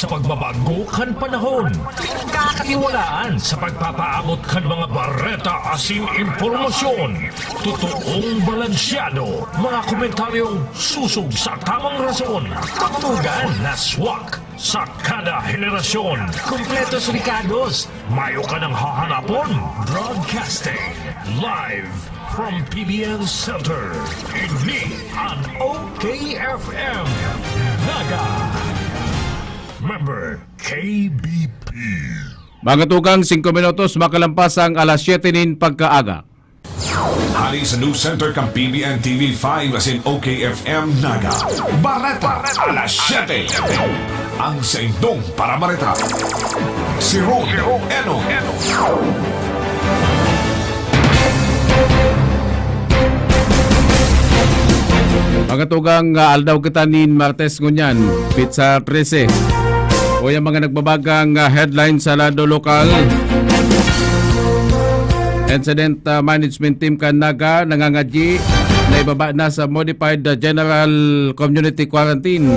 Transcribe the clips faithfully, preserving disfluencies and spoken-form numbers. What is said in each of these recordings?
Sa pagbabago kan panahon, kakatiwalaan sa pagpapaabot kan mga bareta asin impormasyon. Totoong balansyado, mga komentaryong susog sa tamang rason. Tugtugan na swak sa kada henerasyon. Kompletos rekados, mayo ka nang hahanapon. Broadcasting live from P B N Center. Ini an O K F M Naga. Member K B P. Mga tugang, singko minutos makalampas ang alas siyete nin pagkaaga. Hali sa News Center kan P B N T V five asin O K F M Naga. Bareta, alas siyete. Ang saindong parabareta, si Ron Eno. Mga tugang, ah, aldaw kita nin Martes ngunyan, petsa trese. O, yung mga nagbabagang, ah, headline sa lado lokal. Incident, ah, Management Team kan Naga nangangadyi na ibaba na sa Modified, ah, General Community Quarantine.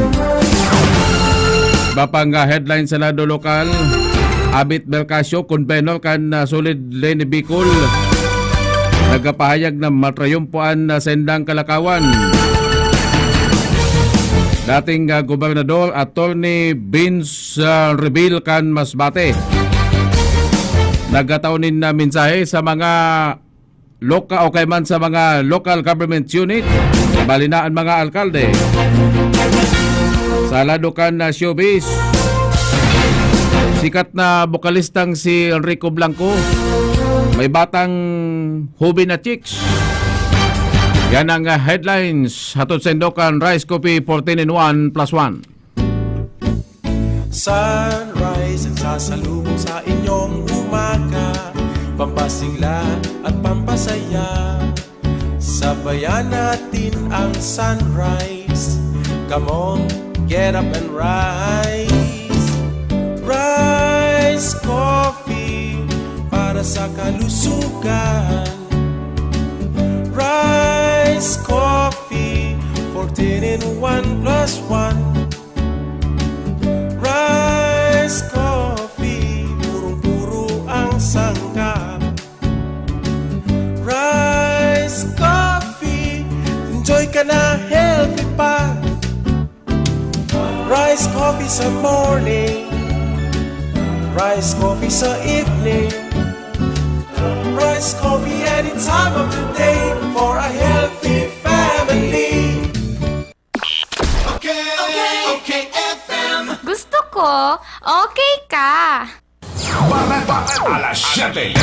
Iba pang, ah, headline sa lado lokal, Abit Belcasio, convenor kan, ah, Solid Leni Bicol, nagkapahayag na matrayumpo an, ah, saindang kalakawan. Dating, ah, Gobernador Attorney Vince, ah, Reveal kan Masbate, nagkatao nin, ah, mensahe sa mga loka o kay man sa mga local government unit, bali na an mga alkalde. Sa lado kan, ah, showbiz, sikat na bokalistang si Enrico Blanco may batang hobi na chicks. Yan ang, ah, headlines hatod sa Indokan Rice Coffee fourteen in one plus one. Sunrise ang sasalubong sa inyong umaga, pampasigla at pampasaya. Sabayan natin ang sunrise. Come on, get up and rise. Rise Coffee para sa kalusugan. Rise Coffee, fourteen in one plus one. Rice Coffee, purong-puro ang sangkap. Rice Coffee, enjoy ka na, healthy pa. Rice Coffee sa morning, Rice Coffee sa evening, Rice Coffee any time of the day for a healthy family. Okay, okay, okay, F M. Gusto ko, okay ka. Bareta, alas siyete.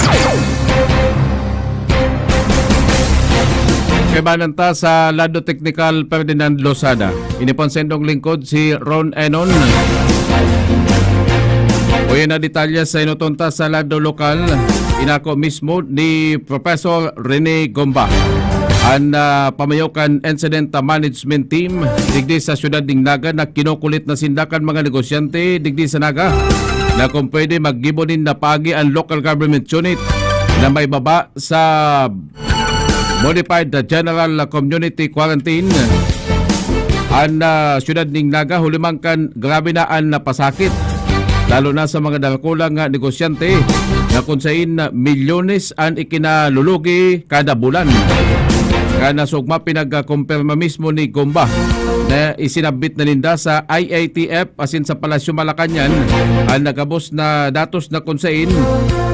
Kaibanan ta sa lado teknikal, Ferdinand Lozada. Ini po an saindong lingkod, si Ron Enon. Uya na detalye sa inuton ta sa lado lokal. Inako mismo ni Professor Rene Gomba, an, ah, pamayo kan Incident Management Team digdi sa siyudad nin Naga, na kinukulit na sinda kan mga negosyante digdi sa Naga na kung pwede, maggibo nin napaagi an local government unit na may baba sa Modified General Community Quarantine an, ah, siyudad nin Naga, huli man kan grabe na an napasakit, lalo na sa mga dakulang, ah, negosyante, na kun sain, ah, milyones an ikinalulugi kada bulan. Kan nasugma, pinagkumpirma mismo ni Gomba na isinabit na ninda sa I A T F asin sa Palasyo Malacañang an nagabos na datos na kun sain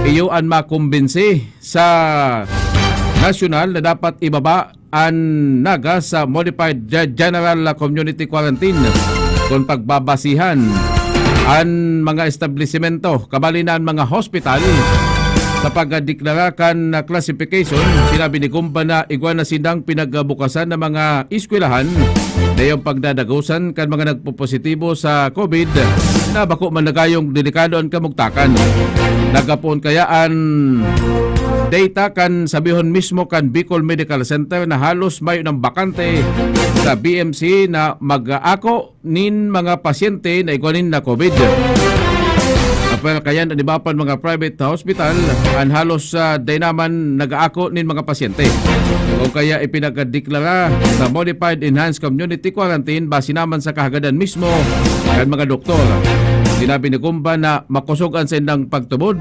iyo an makumbinsi sa nasyonal na dapat ibaba an Naga sa Modified Ge-, General Community Quarantine. Kun pagbabasihan an mga establisimento, kabali na an mga hospital, sa pagdeklara kan classification, sinabi ni Gomba na igwa na sindang pinagbukasan na mga eskwelahan na iyong pagdadagosan kan mga nagpopositibo sa COVID na bako man nagayong delikado an kamugtakan. Nagapoon kaya an data kan sabihon mismo kan Bicol Medical Center na halos mayo nang bakante sa B M C na mag-aako nin mga pasyente na igwa nin na COVID. Apwera kayan an iba pang mga private hospital, an halos, ah, dai naman nag-aako nin mga pasyente. Kung kaya ipinagdeklara sa Modified Enhanced Community Quarantine base naman sa kahagadan mismo kan mga doktor. Sinabi ni Gumba na makosog an saindang pagtubod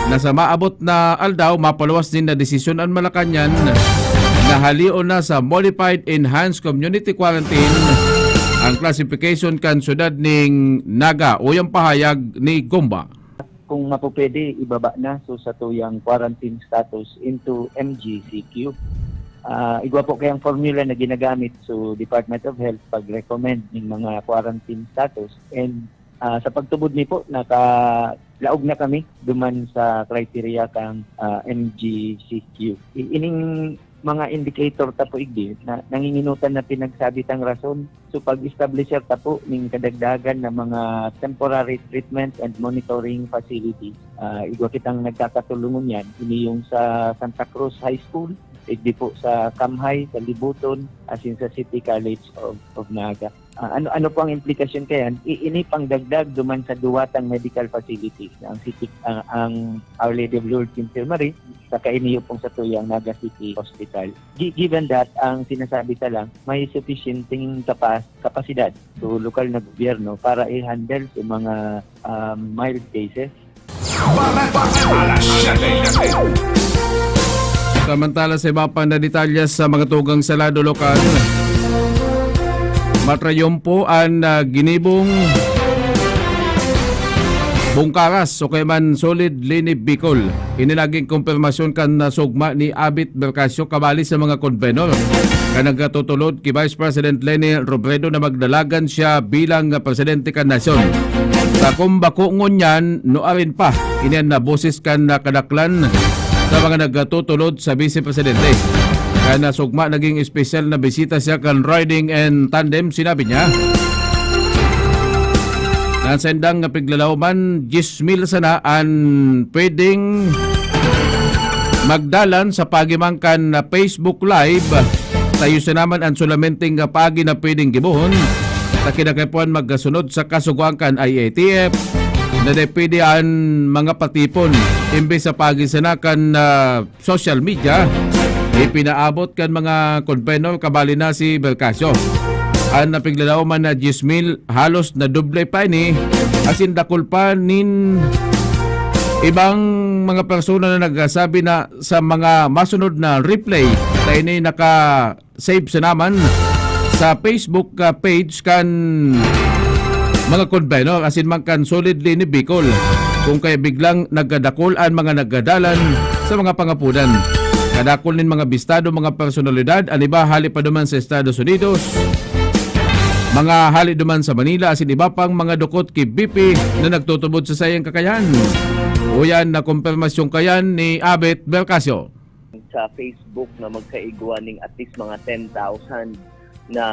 na sa maabot na aldaw, mapaluwas nin na desisyon an Malacañang na halion na sa Modified Enhanced Community Quarantine ang classification kan syudad ning Naga. Uyan pahayag ni Gumba. Kung mapupwede, ibaba na. So, sa tuyang quarantine status into M G C Q. Ah, igwa po kayang formula na ginagamit so Department of Health pag-recommend ng mga quarantine status. And, ah, sa pagtubod ni po, nakalaog na kami duman sa criteria kang, ah, M G C Q. I-, ining mga indicator ta po igdi na nanginginutan na pinagsabi tang rason. So, pag-establisher ta po ning kadagdagan na mga temporary treatment and monitoring facilities. Ah, igwa kitang nagkakatulungan yan. Ini yung sa Santa Cruz High School, igdi po sa Kamhay, sa Libuton, asin sa City College of, of Naga. Ah, ano, ano po ang implikasyon kayan? I-, ini pang dagdag duman sa duwa tang medical facilities na ang City, ang, ang Our Lady of Lourdes Infirmary, saka ini yung pong sa tuyang Naga City Hospital. Gi-, given that, ang sinasabi ta lang, may sufficienting kapas-, kapasidad so lokal na gobyerno para i-handle sa mga, um, mild cases. Bareta, alas siyete. Samantala, sa iba pang na detalye sa mga tugang sa lado lokal, matrayumpo an, ah, ginibong Bungkaras o kaya man Solid Lini Bicol. Ini naging kumpirmasyon kan nasugma ni Abit Bercasio kabali sa mga convenor kan nagkatutulod ki Vice President Leni Robredo na magdalagan siya bilang presidente kan nasyon. Sa kung bako ngunyan, nuarin pa, ini an naboses kan nakadaklan sa mga nagkatutulod sa Vice Presidente. Kaya nasugma naging espesyal na bisita siya kan Riding and Tandem, sinabi niya. Nasa indang piglalaoman, diyes mil sana an pwedeng magdalan sa paagi man kan Facebook Live. Tayo sa naman an solamenteng paagi na pwedeng gibohon. Sa kinakaipuhan magkasunod sa kasugoan kan I A T F, na dai pwede an mga patipon. Imbes sa paagi sana kan, ah, social media, ipinaabot kan mga convenor kabali na si Bercasio. An napiglalaoman na diyes mil, halos na doble pa ini, asin dakul pa nin ibang mga persona na nagsasabi na sa mga masunod na replay na ini naka-save sa naman sa Facebook, ah, page kan mga convenor asin man kan Solid Lini Bicol. Kung kaya biglang nagkadakol an mga nagkadalan sa mga pangapudan. Kadakol nin mga bistado, mga personalidad, an iba hali pa duman sa Estados Unidos, mga hali duman sa Manila, asin iba pang mga dukot ki B P na nagtutubod sa saiyang kakayan. Uyan na kumpirmasyon kayan ni Abet Belcasio. Sa Facebook na magkaigwa ning at least mga ten thousand na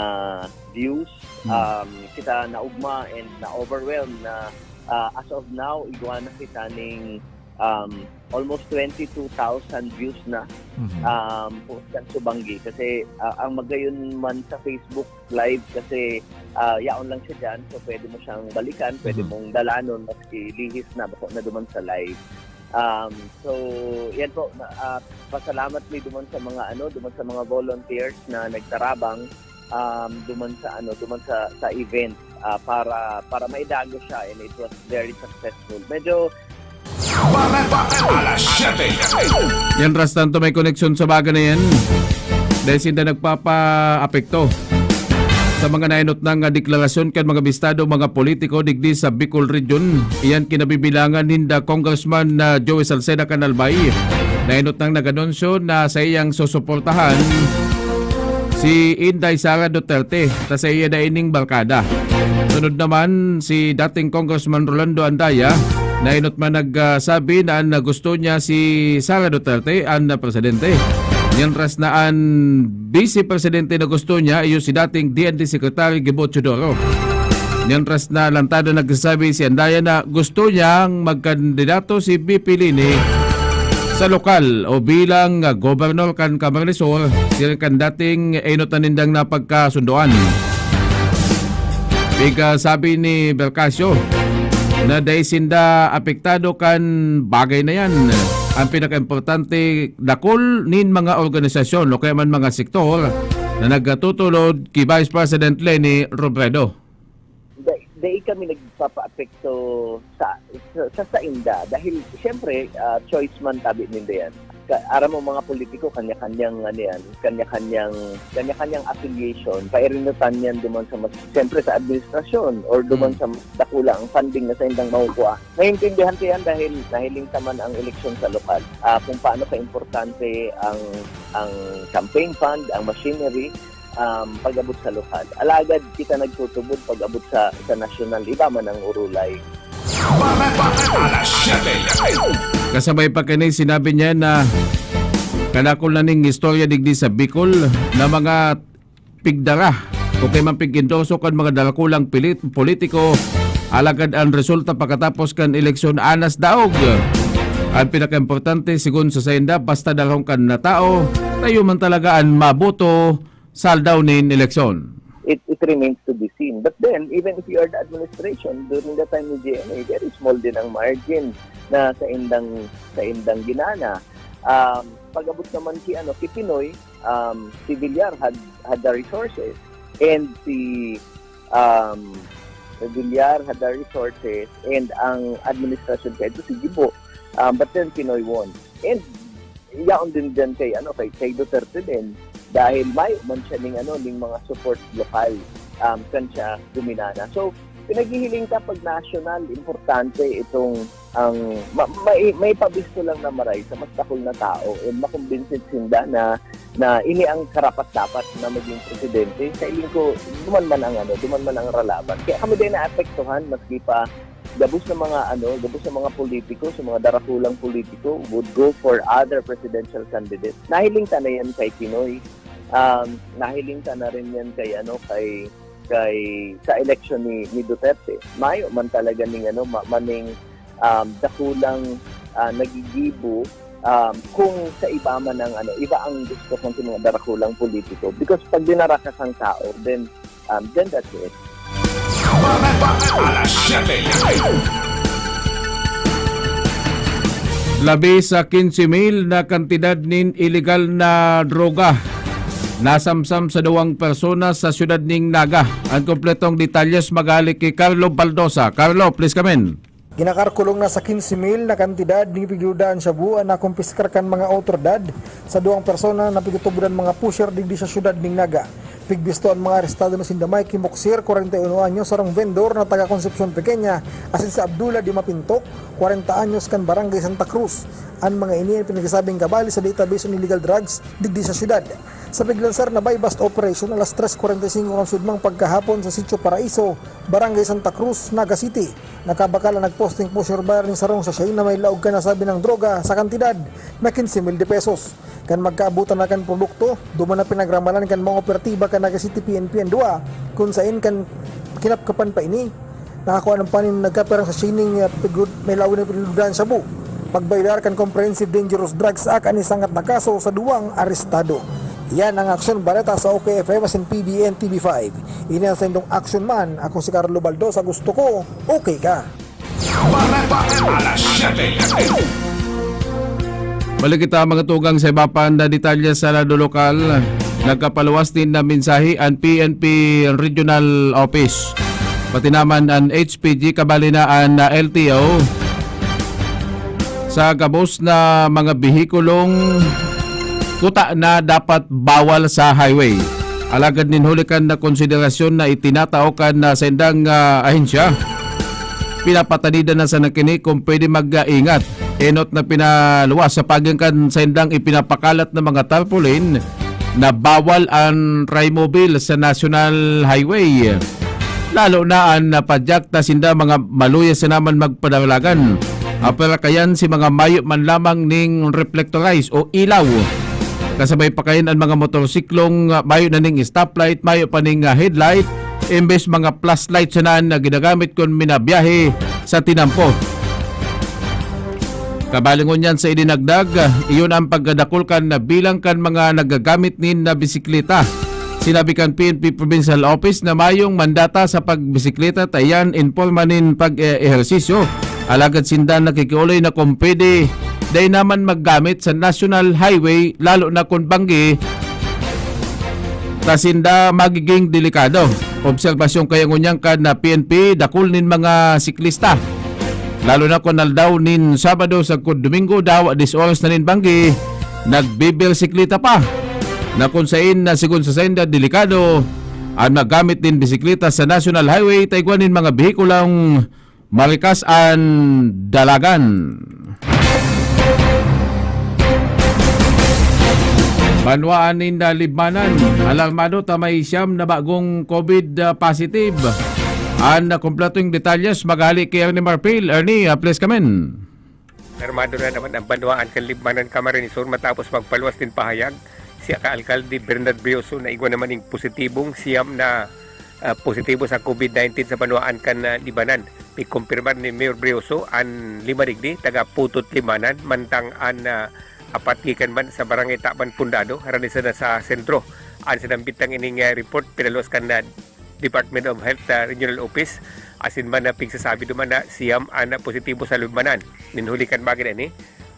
views. Hmm. Um, kita naugma and na-overwhelm na, ah, as of now, igwa na kita ning, um, almost twenty-two thousand views na, Mhm. um, post kan Subanggi. Kasi, ah, ang magayon man sa Facebook Live kasi, ah, yaon lang siya dyan. So, pwede mo siyang balikan, pwede Mhm. mong dalanon, maski lihis na, bako na duman sa live. Um, so, yan po, na, ah, pasalamat mi duman sa mga, ano, duman sa mga volunteers na nagtarabang, um, duman sa, ano, duman sa, sa event, ah, para, para maidagos siya, and it was very successful. Medyo Bareta, alas siyete. Yan, ras tanto may koneksyon sa bagay na yan. Dahil sinda nagpapaapekto sa mga nainot na nga deklarasyon kan mga bistado, mga politiko digdi sa Bicol Region. Iyan kinabibilangan ninda Congressman na Joey Salceda kan Albay. Nainot nang nag-anunsyo na sa iyang susuportahan si Inday Sara Duterte, ta sa iya na ining barkada. Sunod naman, si dating Congressman Rolando Andaya, nainot man nagsabi na an gusto niya si Sara Duterte an presidente. Mientras na an vice presidente na gusto niya, iyo si dating D N D Secretary Gibo Teodoro. Mientras na lantad na nagsasabi si Andaya na gusto niyang magkandidato si V P Leni sa lokal o bilang, ah, gobernador kan Camarines Sur, siring kan dating inot na nindang napagkasundoan. Pigsabi ni Bercasio na dai sinda apektado kan bagay na yan. Ang pinakaimportante, dakul nin mga organisasyon o kaya man mga sektor na nagkatutulod ki Vice President Leni Robredo. Dai, Dai kami nagpapaapekto sa, sa, sa sainda. Dahil, siyempre, ah, choice man tabi ninda yan. Ka-, aram mo, mga politiko, kanya-kanyang, ano yan, kanya-kanyang, kanya-kanyang affiliation. Pairinutan yan duman sa mas, siyempre, sa administrasyon or duman Hmm. sa mas dakula ang funding na saindang makukuha. Naiintindihan ko yan dahil nahiling ta man ang eleksyon sa lokal. Ah, kung paano kaimportante ang, ang campaign fund, ang machinery, um, pag-abot sa lokal. Alagad kita nagtutubod pag-abot sa, sa nasyonal. Iba man ang urulay. Bareta, alas siyete. Kasabay pa kini, sinabi niya na kadakul na ning istorya digdi sa Bicol na mga pigdara o kaya man pig-endorso kan mga darakulang pilit-, politiko, alagad an resulta pagkatapos kan eleksyon anas daog. Ang pinakaimportante, sigon sa sainda, basta darahon kan na tao, tayo man talaga an maboto sa aldaw nin eleksyon. It, it remains to be seen. But then, even if you are the administration, during the time ni G M A, very small din ang margin na saindang, saindang ginana. Um, pag-abot naman ki, ano, ki Pinoy, um, si Villar had, had the resources, and si, um, Villar had the resources, and ang administration kaya ito si Gibo. Um, but then Pinoy won. And yaon din dyan kay, ano, kay, kay Duterte din. Dahil may man siya ning, ano, ning mga support lokal, um, kan siya guminana. So, pinaghihiling ka pag national, importante itong ang ma-, mai-, maipabisto lang na maray sa mas dakul na tao, and makumbinsi sinda na, na ini ang karapat-dapat na maging presidente. Sa iling ko, duman man ang, ano, duman man ang ralaban. Kaya kami din naapektuhan, maski pa gabos na mga, ano, gabos na mga politiko, sa mga darakulang politiko, would go for other presidential candidates. Nahiling ta na yan kay Kinoy. Um, nahiling ta na rin yan kay, ano, kay, kay, sa election ni, ni Duterte. Mayo man talaga ning, ano, ma-, maning, um, dakulang, ah, nagigibo, um, kung sa iba man ang, ano, iba ang gusto kan mga darakulang politiko. Because pag dinara ka sang tao, then, um, then that's it. Bareta, alas siyete. Labi sa quince mil na kantidad nin iligal na droga nasamsam sa duwang persona sa siyudad nin Naga. Ang kompletong detalyes maghali ki Carlo Baldosa. Carlo, please come in. Ginakalkulang na sa quince mil na kantidad nin pigdududahan shabu an nakumpiskar kan mga awtoridad sa duwang persona na pigtutubdan mga pusher digdi sa siyudad nin Naga. Pigbisto an mga arestado na sinda Mikey Moxir, kwarenta y uno anyos, sarong vendor na taga Concepcion Pequeña, asin si Abdullah Di Mapintok, kwarenta anyos, kan Barangay Santa Cruz. An mga ini an pinagsasabing kabali sa database on illegal drugs digdi sa siyudad. Sa piglansar na buy-bust operation alas tres kwarenta y singko kan sudmang pagkahapon sa Sitio Paraiso, Barangay Santa Cruz, Naga City, nakabakal an nagposting pusher buyer nin sarong sachet na may laog kan nasabing droga sa kantidad na quince mil de pesos. Kan magkaabotan na kan produkto, duman na pinagramalan kan mga operatiba kan Naga City P N P an duwa, kun saen kan kinapkapan pa ini, nakakua na pa nin nagkapirang sachet nin, ah, pigod-, may laog na pigdududahan shabu. Pagbayolar kan Comprehensive Dangerous Drugs Act an isangat na kaso sa duwang arestado. Yan ang Aksyon Bareta sa O K F M asin P B N T V five. Ini ang saindong Aksyon Man. Ako si Carlo Baldosa. Gusto ko, okay ka. Bareta, alas siyete. Balik kita, mga tugang, sa iba pa na detalye sa lado lokal. Nagkapaluwas din na mensahe an P N P Regional Office, pati naman an H P G, kabali na an, ah, L T O, sa gabos na mga behikulong kuta na dapat bawal sa highway. Alagad nin huli kan na konsiderasyon na itinatao kan, ah, saindang, ah, ahensya, pinapatanidan na sana kini kung pwede mag-ingat. Enot na pinaluwas sa pagian kan saindang ipinapakalat na mga tarpaulin na bawal an Trimobile sa National Highway. Lalo na an napadyak na sinda mga maluya sa naman magpadalagan. Apera kayan si mga mayo man lamang ning reflectorize o ilaw. Kasabay pa kayan an mga motorsiklong, ah, mayo na ning stoplight, mayo pa ning, ah, headlight, imbes mga flashlight sana na ginagamit kun minabiyahe sa tinampo. Kabali ngunyan sa idinagdag, iyon ang pagkadakul kan bilang kan mga nagagamit nin na bisikleta. Sinabi kan P N P Provincial Office na mayong mandata sa pagbisikleta ta iyan in porma nin pag-ehersisyo. Alagad sinda nakikiolay na kung pwede, dai naman maggamit sa National Highway, lalo na kung banggi ta sinda magiging delikado. Obserbasyon kaya ngunyan kan na P N P, dakul nin mga siklista. Lalo na kun aldaw nin Sabado sagkod Domingo, dawa diyes oras na nin banggi, nagbibisikleta pa. Na kun sain na sigon sa sainda delikado an maggamit nin bisikleta sa National Highway, ta igwa nin mga behikulong marikas an dalagan. Banwaan nin Libmanan, alarmado ta may siyam na bagong COVID, ah, positive. An kompletong detalyes maghali ki Ernie Marfil. Ernie, ah, please come in. Alarmado na naman ang banwaan kan Libmanan, Camarines Sur, matapos magpaluwas nin pahayag si ka-alkalde Bernard Brioso na igwa naman ning positibong siyam na, ah, positibo sa COVID nineteen sa banwaan kan, ah, Libmanan. Pigkumpirmar ni Mayor Brioso an lima digdi, taga Putot Libmanan, mantang an, ah, apat gikan man sa Barangay Taban Pundado, harani sana sa sentro. An sinambit na ining, ah, report pinaluwas kan, ah, Department of Health, ah, Regional Office, asin man na pigsasabi duman na siyam an positibo sa Libmanan. Nin huli kan bagay na ini,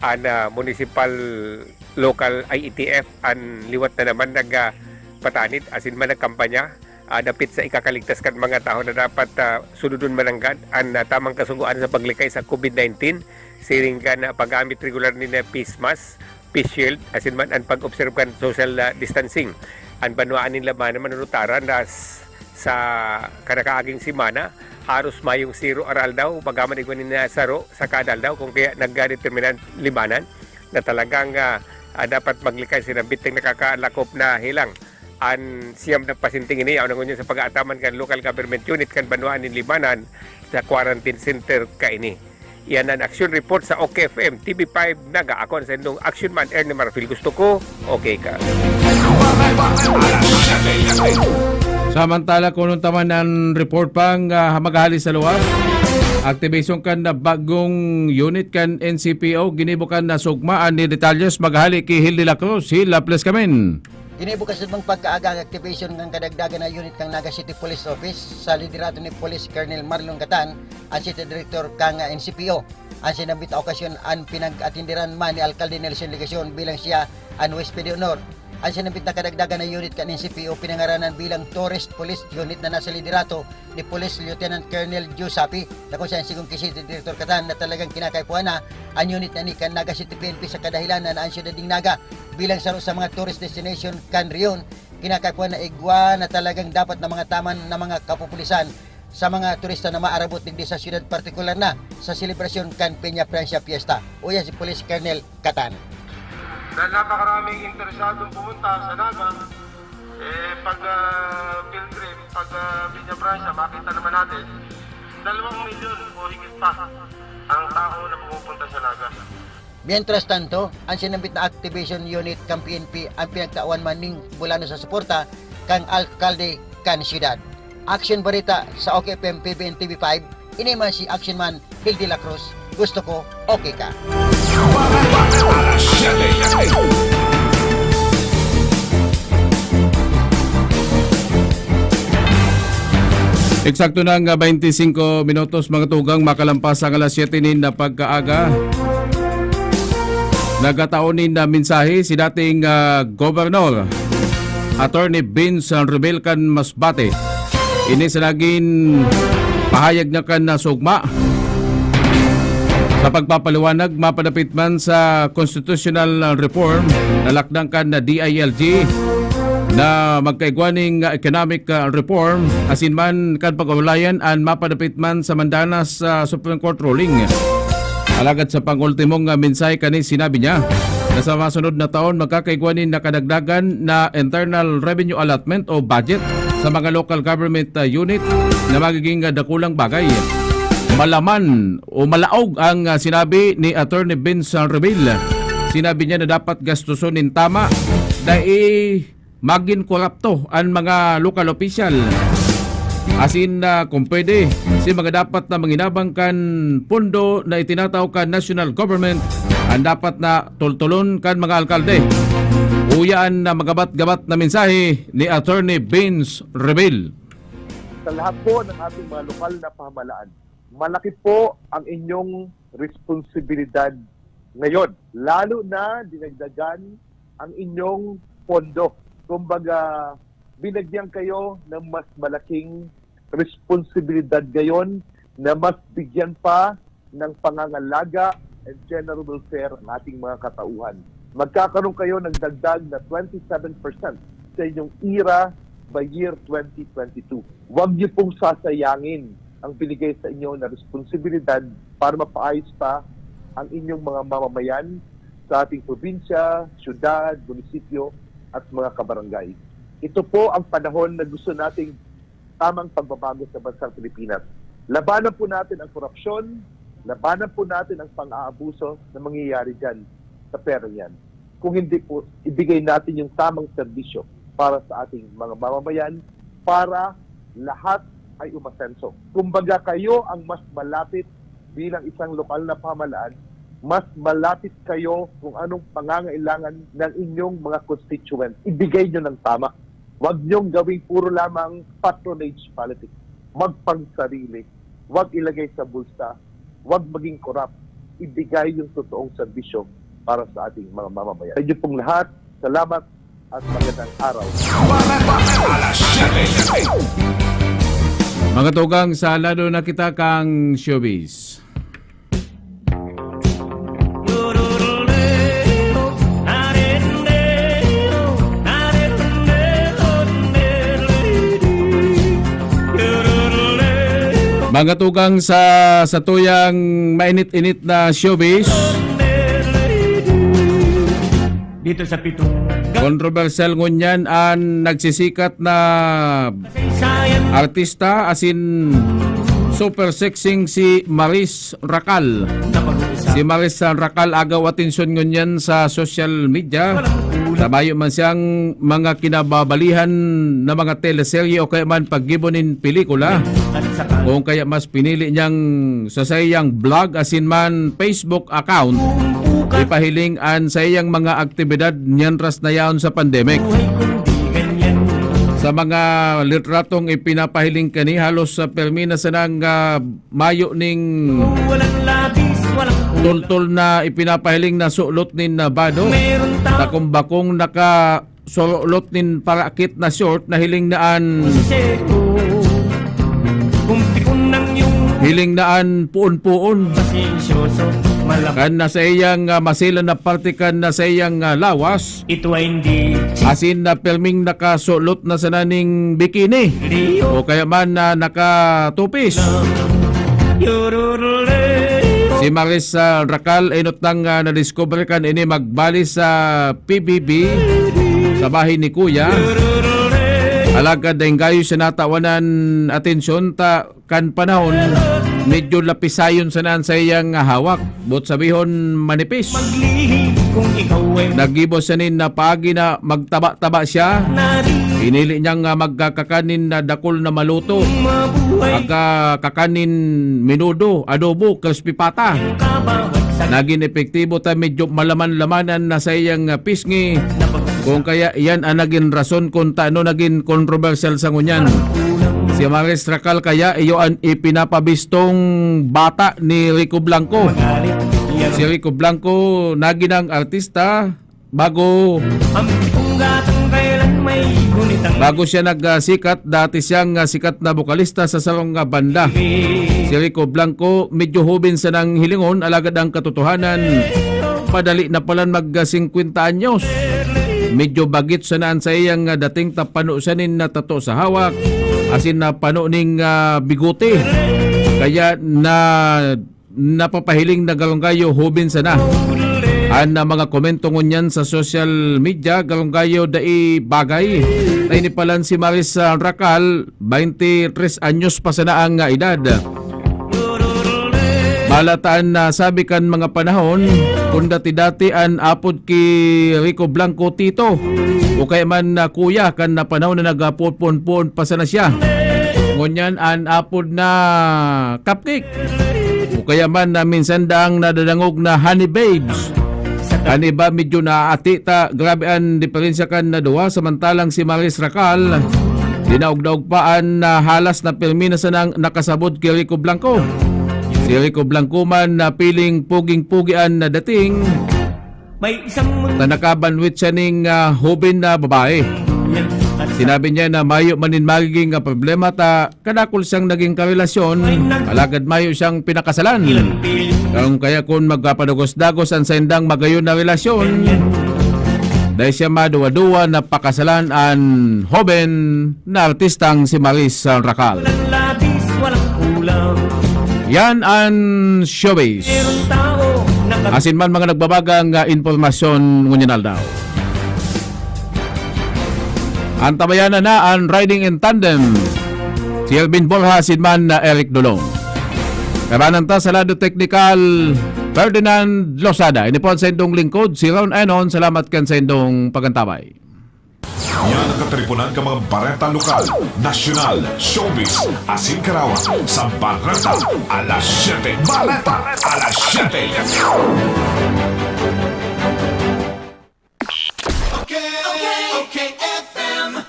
an, ah, municipal local I E T F an liwat na naman nag, ah, patanid asin man nagkampanya, ah, dapit sa ikakaligtas kan mga tawo na dapat, ah, sunodon mananggad an, ah, tamang kasugoan sa paglikay sa COVID nineteen, siring kan, ah, paggamit regular nin, ah, face mask, face shield, asin man an pag-obserb kan social, ah, distancing. An banwaan nin Libmanan manunutaran na s-, sa kanakaaging semana, haros mayong sero araldaw, pagkaman igwa nin, ah, saro sa kada aldaw, kung kaya nagdeterminan Libmanan na talagang, ah, ah, dapat maglikay. Sinambit ning nakakalakop na helang an siyam na pasyenteng ini, aw nangunyan sa pag-aataman kan local government unit kan banwaan nin Libmanan sa quarantine center kaini. Iyan an Action Report sa OK F M T V five Naga. Ako an saindong Action Man, Ernie Marfil. Gusto ko, okay ka. Samantala, kuno ta man an report pang, ah, maghali sa luwas. Activation kan na bagong unit kan N C P O, ginibo kan na sugma. An detalyes maghali ki Hil de la Cruz. Hil, laples kamin. Ginibo kan Sugmang pagkaaga ang activation kan kadagdagan na unit kan Naga City Police Office sa liderato ni Police Colonel Marlon Catan, ang City Director kan N C P O. Ang sinambit na okasyon an pinag-atenderan man ni Alkalde Nelson Legacion bilang siya an huwes de honor. An sinambit na kadagdagan na unit kan N C P O pinangaranan bilang Tourist Police Unit na nasa liderato ni Police Lieutenant Colonel Joe Sapi, na kung saan sigon ki City Director Catan na talagang kinakaipuhan na an unit na ni kan Naga City P N P sa kadahilan na an siyudad nin Naga bilang saro sa mga tourist destination kan rehiyon, kinakaipuhan na igwa na talagang dapat na mga taman na mga kapupulisan sa mga turista na maarabot digdi sa siyudad, partikular na sa selebrasyon kan Peña Francia Fiesta. Uya si Police Colonel Catan. Dahil napakaraming interesadong pumunta sa Naga, eh, pag, ah, pilgrim, pag, ah, Peña Francia, makita naman natin, dalawang milyon o higit pa ang tao na pumupunta sa Naga. Mientras tanto, an sinambit na activation unit kan P N P an pinagtawan man nin bulano sa suporta kan alkalde kan siyudad. Action Barita sa OK F M P B N T V five, ini man si Action Man Hil de la Cruz. Gusto ko, okay ka. Eksakto na nga baynte singko minutos, mga tugang, makalampas ang alas siyete nin na pagkaaga. Nagkataon nin na mensahe si dating, ah, Gobernador, Attorney Vince Rebel kan Masbate. Ini sa nagin pahayag na kan na sugma sa pagpapaliwanag mapadapit man sa constitutional reform na lakdang kan na D I L G na magkaigwa ning economic, ah, reform asin man kan pag-ulayan an mapadapit man sa mandanas sa Supreme Court ruling. Alagad sa pangultimong, ah, mensahe kani sinabi niya na sa masunod na taon magkakaigwa nin na kadagdagan na internal revenue allotment o budget sa mga local government, ah, unit na magiging, ah, dakulang bagay. Malaman o malaog ang, ah, sinabi ni Attorney Vince Reveal. Sinabi niya na dapat gastuson nin tama, dai magin korapto an mga lokal opisyal. Asin, ah, kung pwede, si mga dapat na manginabang kan pondo na itinatao kan national government, ang dapat na tultulon kan mga alkalde. Uya an, ah, magabat-gabat na mensahe ni Attorney Vince Reveal. Sa lahat po ng ating mga lokal na pamahalaan, malaki po ang inyong responsibilidad ngayon, lalo na dinagdagan ang inyong pondo. Kumbaga, Binagyan kayo ng mas malaking responsibilidad ngayon na mas bigyan pa ng pangangalaga and general welfare ang ating mga katauhan. Magkakaroon kayo ng dagdag na twenty-seven percent sa inyong ira by year twenty twenty-two. Huwag niyo pong sasayangin ang binigay sa inyo na responsibilidad para mapaayos pa ang inyong mga mamamayan sa ating probinsya, syudad, munisipyo at mga kabarangay. Ito po ang panahon na gusto nating tamang pagbabago sa bansang Pilipinas. Labanan po natin ang korupsyon, labanan po natin ang pang-aabuso na mangyayari dyan sa pera yan. Kung hindi po, ibigay natin yung tamang serbisyo para sa ating mga mamamayan, para lahat ay umasenso. Kumbaga, kayo ang mas malapit bilang isang lokal na pamahalaan, mas malapit kayo kung anong pangangailangan ng inyong mga constituents. Ibigay nyo ng tama. Huwag nyong gawing puro lamang patronage politics. Magpangsarili. Huwag ilagay sa bulsa. Huwag maging korap. Ibigay yung totoong serbisyo para sa ating mga mamamayan. Sa inyo pong lahat, salamat at magandang araw. Alas siyete. Mga tugang, sa lado na kita kang showbiz. Mga tugang, sa, sa tuyang mainit-init na showbiz, dito sa Pitong Ga- kontrobersyal ngunyan an nagsisikat na artista, asin super sexing si Maris Racal. Si Maris Racal agaw atensyon ngunyan sa social media. Sa mayo man siyang mga kinababalihan na mga teleserye o kaya man paggibo nin pelikula, kung kaya mas pinili niyang sa saiyang blog asin man Facebook account, ipahiling an saiyang mga aktibidad nyan ras na yaon sa pandemic. Sa mga litratong ipinapahiling kani, halos sa permi na sanang, ah, mayo ning tultol na ipinapahiling na sulot nin, ah, bado. Takong bakong naka sulot nin parakit na short na hiling na an hiling na an puon-puon. Kan na sa iyang, ah, masilan na parte kan na sa iyang, ah, lawas. Asin na perming nakasulot na sana ning bikini. O kaya man na nakatupis. Si Maris, ah, Racal, enot nang, ah, nadiskubre kan ini magbali sa P B B, sa bahay ni Kuya. Alagad dahil gayo siya natawanan atensyon ta kan panahon, medyo lapisayon sana an saiyang hawak. Boot sabihon, manipis. Naggibo siya nin na paagi na magtaba-taba siya. Pinili niyang, ah, magkakakan nin na dakul na maluto. Magkakakan nin menudo, adobo, crispy pata. Nagin epektibo ta medyo malaman-lamanan na sa iyang, ah, pisngi. Kung kaya, iyan ang nagin rason kung taano nagin kontrobersyal sa ngunyan. Si Maris Racal kaya iyo an ipinapabistong bata ni Rico Blanco. Si Rico Blanco, naginang artista bago, bago siya nagsikat, dati siyang, ah, sikat na bokalista sa sarong, ah, banda. Si Rico Blanco, medyo hoben sanang hilingon, alagad ang katotohanan, padali na palan mag, ah, singkwenta anyos. Medyo bagit sana an saiyang, ah, dating ta pano siya nin na tato sa hawak, asin na pano ning, ah, bigote. Kaya na napapahiling na galong gayo hoben sana. An, ah, mga komento ngunyan sa social media, galong gayo dai bagay. Ta ini palan si Maris, ah, Racal, baynte tres anyos pa sana ang, ah, edad. Malataan na sabi kan mga panahon, kung dati-dati an apod ki Rico Blanco tito, o kaya man na kuya kan na panahon na nagapupon-pon pa sana siya. Ngunyan an apod na cupcake. O kaya man na minsan daang nadadangog na honey babes. An iba medyo naaati ta, grabe an diferensya kan na duwa, samantalang si Maris Racal, dinaog-daog pa an, ah, halas na pirmi na sanang nakasabot ki Rico Blanco. Si Rico Blanco man na piling puging-pugi an na dating, May isang mundo na nakabanwit siya ning, ah, hoben na babae. Yan. Sinabi niya na mayo man nin magiging, ah, problema ta kadakul siyang naging karelasyon, alagad mayo siyang pinakasalan. Kaya kun magpapadagos-dagos an saindang magayon na relasyon, dai siya maduwa-duwa na pakasalan an hoben na artistang si Maris Racal. Yan an showbiz. Asin man mga nagbabagang, ah, impormasyon ngunyan aldaw. Antabayanan na an riding in tandem, si Elvin Borja asin man na Eric Dolong. Labanan ta sa lado teknikal, Ferdinand Losada. Ini po an saindong lingkod, si Ron Enon. Salamat kan saindong pagantabay. Yan ang katripunan kan mga bareta lokal, nasyonal, showbiz, asin karawan sa Bareta Alas Siyete. Bareta Alas Siyete.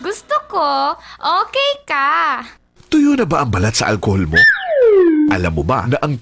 Gusto ko, okay ka. Tuyo na ba ang balat sa alkohol mo? Alam mo ba na ang